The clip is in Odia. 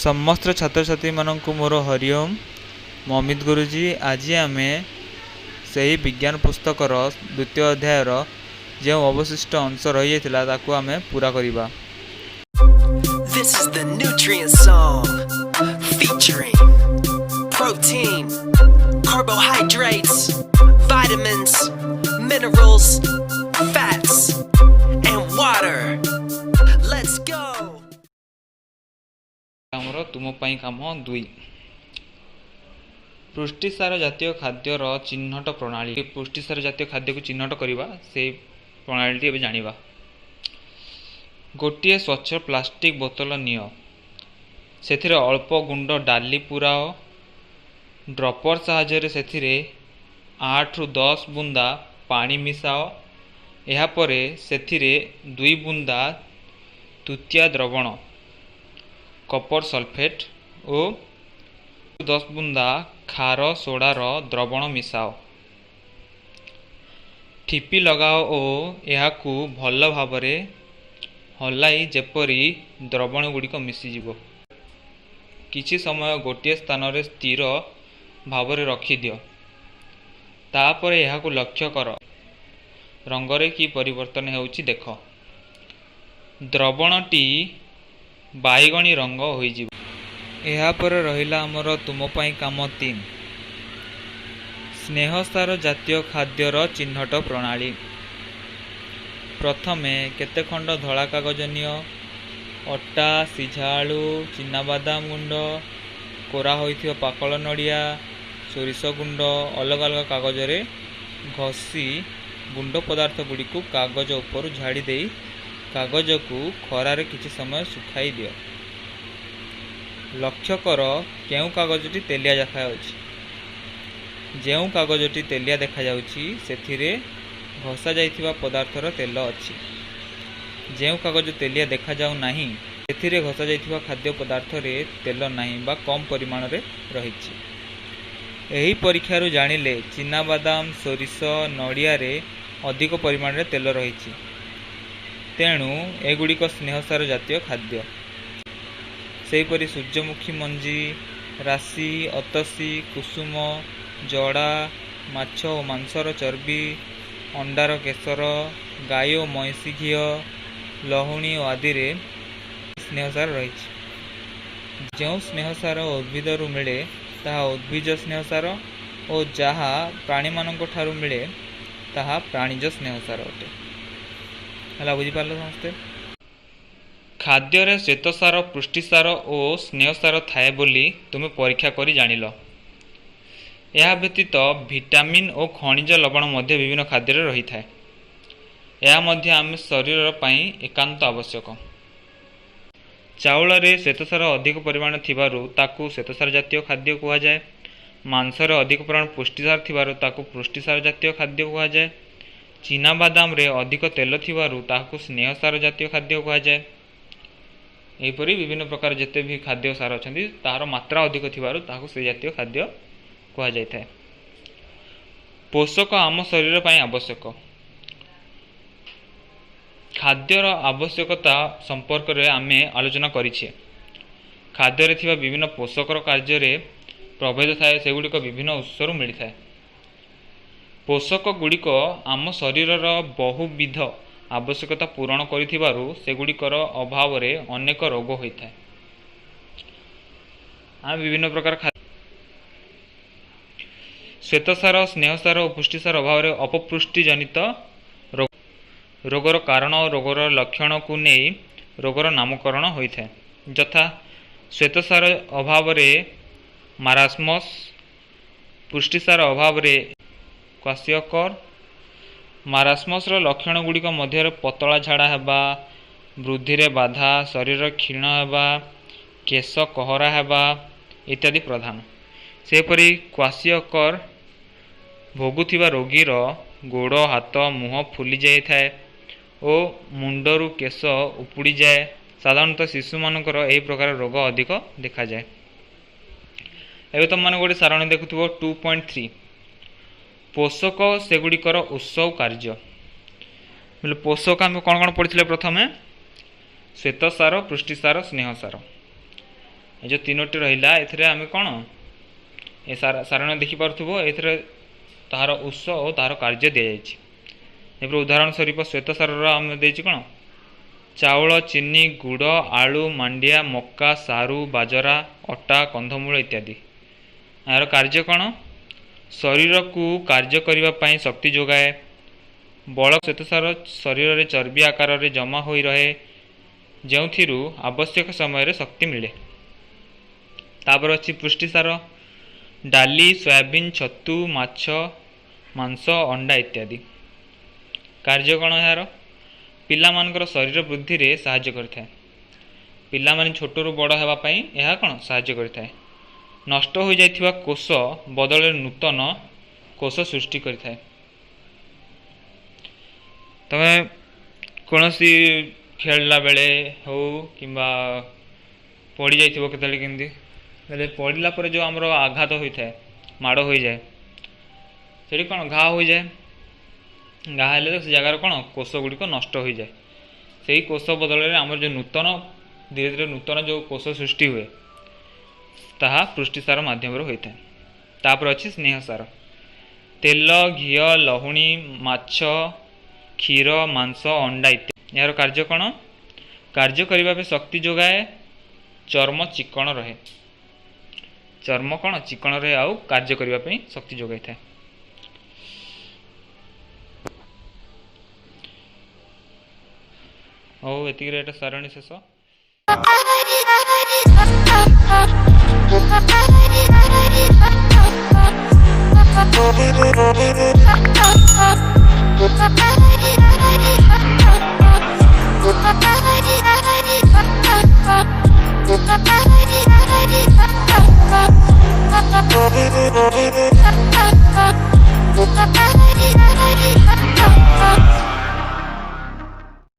ସମସ୍ତ ଛାତ୍ରଛାତ୍ରୀମାନଙ୍କୁ ମୋର ହରିଓମ। ମୁଁ ଅମିତ ଗୁରୁଜୀ। ଆଜି ଆମେ ସେହି ବିଜ୍ଞାନ ପୁସ୍ତକର ଦ୍ୱିତୀୟ ଅଧ୍ୟାୟର ଯେଉଁ ଅବଶିଷ୍ଟ ଅଂଶ ରହିଯାଇଥିଲା, ତାକୁ ଆମେ ପୁରା କରିବା। This is the nutrient song featuring protein, carbohydrates, vitamins, minerals, fats, and water. Let's go! ଆମର ତୁମ ପାଇଁ କାମ 2, ପୃଷ୍ଟିସାର ଜାତୀୟ ଖାଦ୍ୟର ଚିହ୍ନଟ ପ୍ରଣାଳୀ। ପୃଷ୍ଟିସାର ଜାତୀୟ ଖାଦ୍ୟକୁ ଚିହ୍ନଟ କରିବା, ସେଇ ପ୍ରଣାଳୀଟି ଏବେ ଜାଣିବା। ଗୋଟିଏ ସ୍ୱଚ୍ଛ ପ୍ଲାଷ୍ଟିକ୍ ବୋତଲ ନିଅ। ସେଥିରେ ଅଳ୍ପ ଗୁଣ୍ଡ ଡାଲି ପୁରାଅ। ଡ୍ରପର ସାହାଯ୍ୟରେ ସେଥିରେ 8ରୁ 10 ବୁନ୍ଦା ପାଣି ମିଶାଅ। ଏହାପରେ ସେଥିରେ 2 ବୁନ୍ଦା ତୁତିଆ ଦ୍ରବଣ କପର ସଲଫେଟ୍ ଓ 10 ବୁନ୍ଦା ଖାର ସୋଡ଼ାର ଦ୍ରବଣ ମିଶାଅ। ଠିପି ଲଗାଅ ଓ ଏହାକୁ ଭଲ ଭାବରେ ହଲାଇ ଯେପରି ଦ୍ରବଣ ଗୁଡ଼ିକ ମିଶିଯିବ। କିଛି ସମୟ ଗୋଟିଏ ସ୍ଥାନରେ ସ୍ଥିର ଭାବରେ ରଖିଦିଅ। ତାପରେ ଏହାକୁ ଲକ୍ଷ୍ୟ କର। ରଙ୍ଗରେ କି ପରିବର୍ତ୍ତନ ହେଉଛି ଦେଖ। ଦ୍ରବଣଟି ବାଇଗଣୀ ରଙ୍ଗ ହୋଇଯିବ। ଏହାପରେ ରହିଲା ଆମର ତୁମ ପାଇଁ କାମ 3, ସ୍ନେହସାର ଜାତୀୟ ଖାଦ୍ୟର ଚିହ୍ନଟ ପ୍ରଣାଳୀ। ପ୍ରଥମେ କେତେ ଖଣ୍ଡ ଧଳା କାଗଜ ନିଅ। ଅଟା, ସିଝା ଆଳୁ, ଚିନାବାଦାମ ଗୁଣ୍ଡ, କୋରା ହୋଇଥିବା ପାକଳ ନଡ଼ିଆ, ସୋରିଷ ଗୁଣ୍ଡ ଅଲଗା ଅଲଗା କାଗଜରେ ଘଷି ଗୁଣ୍ଡ ପଦାର୍ଥ ଗୁଡ଼ିକୁ କାଗଜ ଉପରୁ ଝାଡ଼ି ଦେଇ କାଗଜକୁ ଖରାରେ କିଛି ସମୟ ଶୁଖାଇ ଦିଅ। ଲକ୍ଷ୍ୟ କର, କେଉଁ କାଗଜଟି ତେଲିଆ ଦେଖାଯାଉଛି। ଯେଉଁ କାଗଜଟି ତେଲିଆ ଦେଖାଯାଉଛି, ସେଥିରେ ଘଷା ଯାଇଥିବା ପଦାର୍ଥର ତେଲ ଅଛି। ଯେଉଁ କାଗଜ ତେଲିଆ ଦେଖାଯାଉ ନାହିଁ, ସେଥିରେ ଘଷା ଯାଇଥିବା ଖାଦ୍ୟ ପଦାର୍ଥରେ ତେଲ ନାହିଁ ବା କମ୍ ପରିମାଣରେ ରହିଛି। ଏହି ପରୀକ୍ଷାରୁ ଜାଣିଲେ, ଚିନାବାଦାମ, ସୋରିଷ, ନଡ଼ିଆରେ ଅଧିକ ପରିମାଣରେ ତେଲ ରହିଛି। ତେଣୁ ଏଗୁଡ଼ିକ ସ୍ନେହସାର ଜାତୀୟ ଖାଦ୍ୟ। ସେହିପରି ସୂର୍ଯ୍ୟମୁଖୀ ମଞ୍ଜି, ରାଶି, ଅତସୀ, କୁସୁମ, ଜଡ଼ା, ମାଛ ଓ ମାଂସର ଚର୍ବି, ଅଣ୍ଡାର କେଶର, ଗାଈ ଓ ମଇଁଷି ଘିଅ, ଲହୁଣୀ ଓ ଆଦିରେ ସ୍ନେହସାର ରହିଛି। ଯେଉଁ ସ୍ନେହସାର ଉଦ୍ଭିଦରୁ ମିଳେ, ତାହା ଉଦ୍ଭିଜ ସ୍ନେହସାର ଓ ଯାହା ପ୍ରାଣୀମାନଙ୍କ ଠାରୁ ମିଳେ, ତାହା ପ୍ରାଣିଜ ସ୍ନେହସାର ଅଟେ। ହେଲା, ବୁଝିପାରିଲ ସମସ୍ତେ? ଖାଦ୍ୟରେ ଶ୍ୱେତସାର, ପୃଷ୍ଟିସାର ଓ ସ୍ନେହସାର ଥାଏ ବୋଲି ତୁମେ ପରୀକ୍ଷା କରି ଜାଣିଲ। ଏହା ବ୍ୟତୀତ ଭିଟାମିନ୍ ଓ ଖଣିଜ ଲବଣ ମଧ୍ୟ ବିଭିନ୍ନ ଖାଦ୍ୟରେ ରହିଥାଏ। ଏହା ମଧ୍ୟ ଆମ ଶରୀର ପାଇଁ ଏକାନ୍ତ ଆବଶ୍ୟକ। ଚାଉଳରେ ଶ୍ୱେତସାର ଅଧିକ ପରିମାଣ ଥିବାରୁ ତାକୁ ଶ୍ୱେତସାର ଜାତୀୟ ଖାଦ୍ୟ କୁହାଯାଏ। ମାଂସରେ ଅଧିକ ପରିମାଣ ପୁଷ୍ଟିସାର ଥିବାରୁ ତାକୁ ପୃଷ୍ଟିସାର ଜାତୀୟ ଖାଦ୍ୟ କୁହାଯାଏ। ଚିନାବାଦାମରେ ଅଧିକ ତେଲ ଥିବାରୁ ତାହାକୁ ସ୍ନେହସାର ଜାତୀୟ ଖାଦ୍ୟ କୁହାଯାଏ। ଏହିପରି ବିଭିନ୍ନ ପ୍ରକାର ଯେତେ ବି ଖାଦ୍ୟ ସାର ଅଛନ୍ତି, ତାହାର ମାତ୍ରା ଅଧିକ ଥିବାରୁ ତାହାକୁ ସେ ଜାତୀୟ ଖାଦ୍ୟ କୁହାଯାଇଥାଏ। ପୋଷକ ଆମ ଶରୀର ପାଇଁ ଆବଶ୍ୟକ। ଖାଦ୍ୟର ଆବଶ୍ୟକତା ସମ୍ପର୍କରେ ଆମେ ଆଲୋଚନା କରିଛେ। ଖାଦ୍ୟରେ ଥିବା ବିଭିନ୍ନ ପୋଷକର କାର୍ଯ୍ୟରେ ପ୍ରଭେଦ ଥାଏ। ସେଗୁଡ଼ିକ ବିଭିନ୍ନ ଉତ୍ସରୁ ମିଳିଥାଏ। ପୋଷକ ଗୁଡ଼ିକ ଆମ ଶରୀରର ବହୁବିଧ ଆବଶ୍ୟକତା ପୂରଣ କରିଥିବାରୁ ସେଗୁଡ଼ିକର ଅଭାବରେ ଅନେକ ରୋଗ ହୋଇଥାଏ। ଆମେ ବିଭିନ୍ନ ପ୍ରକାର ଶ୍ୱେତସାର, ସ୍ନେହସାର ଓ ପୁଷ୍ଟିସାର ଅଭାବରେ ଅପପୁଷ୍ଟି ଜନିତ ରୋଗ। ରୋଗର କାରଣ ଓ ରୋଗର ଲକ୍ଷଣକୁ ନେଇ ରୋଗର ନାମକରଣ ହୋଇଥାଏ। ଯଥା, ଶ୍ୱେତସାର ଅଭାବରେ ମାରାସ୍ମସ୍, ପୁଷ୍ଟିସାର ଅଭାବରେ କ୍ୱାସିଓକର। ମାରାସ୍ମସର ଲକ୍ଷଣ ଗୁଡ଼ିକ ମଧ୍ୟରେ ପତଳା ଝାଡ଼ା ହେବା, ବୃଦ୍ଧିରେ ବାଧା, ଶରୀର କ୍ଷୀଣ ହେବା, କେଶ କହରା ହେବା ଇତ୍ୟାଦି ପ୍ରଧାନ। ସେହିପରି କ୍ୱାସିଓକର ଭୋଗୁଥିବା ରୋଗୀର ଗୋଡ଼, ହାତ, ମୁହଁ ଫୁଲି ଯାଇଥାଏ ଓ ମୁଣ୍ଡରୁ କେଶ ଉପୁଡ଼ିଯାଏ। ସାଧାରଣତଃ ଶିଶୁମାନଙ୍କର ଏହି ପ୍ରକାର ରୋଗ ଅଧିକ ଦେଖାଯାଏ। ଏବେ ତୁମମାନେ ଗୋଟେ ସାରଣୀ ଦେଖୁଥିବ, 2.3, ପୋଷକ, ସେଗୁଡ଼ିକର ଉତ୍ସ ଓ କାର୍ଯ୍ୟ। ବୋଲେ ପୋଷକ ଆମେ କ'ଣ କ'ଣ ପଢ଼ିଥିଲେ ପ୍ରଥମେ? ଶ୍ୱେତସାର, ପୃଷ୍ଟିସାର, ସ୍ନେହସାର। ଏ ଯେଉଁ ତିନୋଟି ରହିଲା, ଏଥିରେ ଆମେ କ'ଣ ଏ ସାରଣୀ ଦେଖିପାରୁଥିବ, ଏଥିରେ ତାହାର ଉତ୍ସ ଓ ତାହାର କାର୍ଯ୍ୟ ଦିଆଯାଇଛି। ଏପରି ଉଦାହରଣ ସ୍ୱରୂପ ଶ୍ୱେତସାରର ଆମେ ଦେଇଛି କ'ଣ? ଚାଉଳ, ଚିନି, ଗୁଡ଼, ଆଳୁ, ମାଣ୍ଡିଆ, ମକା, ସାରୁ, ବାଜରା, ଅଟା, କନ୍ଧମୂଳ ଇତ୍ୟାଦି। ଏହାର କାର୍ଯ୍ୟ କ'ଣ? ଶରୀରକୁ କାର୍ଯ୍ୟ କରିବା ପାଇଁ ଶକ୍ତି ଯୋଗାଏ। ବଳ ଶ୍ୱେତସାର ଶରୀରରେ ଚର୍ବି ଆକାରରେ ଜମା ହୋଇ ରହେ, ଯେଉଁଥିରୁ ଆବଶ୍ୟକ ସମୟରେ ଶକ୍ତି ମିଳେ। ତାପରେ ଅଛି ପୁଷ୍ଟିସାର: ଡାଲି, ସୋୟାବିନ୍, ଛତୁ, ମାଛ, ମାଂସ, ଅଣ୍ଡା ଇତ୍ୟାଦି। କାର୍ଯ୍ୟ କ'ଣ ଏହାର? ପିଲାମାନଙ୍କର ଶରୀର ବୃଦ୍ଧିରେ ସାହାଯ୍ୟ କରିଥାଏ। ପିଲାମାନେ ଛୋଟରୁ ବଡ଼ ହେବା ପାଇଁ ଏହା କ'ଣ ସାହାଯ୍ୟ କରିଥାଏ। ନଷ୍ଟ ହୋଇଯାଇଥିବା କୋଷ ବଦଳରେ ନୂତନ କୋଷ ସୃଷ୍ଟି କରିଥାଏ। ତମେ କୌଣସି ଖେଳିଲା ବେଳେ ହଉ କିମ୍ବା ପଡ଼ିଯାଇଥିବ କେତେବେଳେ କେମିତି, ହେଲେ ପଡ଼ିଲା ପରେ ଯେଉଁ ଆମର ଆଘାତ ହୋଇଥାଏ, ମାଡ଼ ହୋଇଯାଏ, ସେଠି କ'ଣ ଘା ହୋଇଯାଏ। ଘା ହେଲେ ସେ ଜାଗାରେ କ'ଣ କୋଷ ଗୁଡ଼ିକ ନଷ୍ଟ ହୋଇଯାଏ। ସେଇ କୋଷ ବଦଳରେ ଆମର ଯେଉଁ ନୂତନ, ଧୀରେ ଧୀରେ ନୂତନ ଯେଉଁ କୋଷ ସୃଷ୍ଟି ହୁଏ, ତାହା ପୃଷ୍ଟିସାର ମାଧ୍ୟମରେ ହୋଇଥାଏ। ତାପରେ ଅଛି ସ୍ନେହସାର: ତେଲ, ଘିଅ, ଲହୁଣୀ, ମାଛ, କ୍ଷୀର, ମାଂସ, ଅଣ୍ଡା ଇତ୍ୟାଦି। ଏହାର କାର୍ଯ୍ୟ କ'ଣ? କାର୍ଯ୍ୟ କରିବା ପାଇଁ ଶକ୍ତି ଯୋଗାଏ। ଚର୍ମ ଚିକଣ ରହେ। ଚର୍ମ କ'ଣ ଚିକଣ ରହେ ଆଉ କାର୍ଯ୍ୟ କରିବା ପାଇଁ ଶକ୍ତି ଯୋଗାଇଥାଏ। ହଉ, ଏତିକିରେ ଏଇଟା ସାରଣୀ ଶେଷ। Thank you.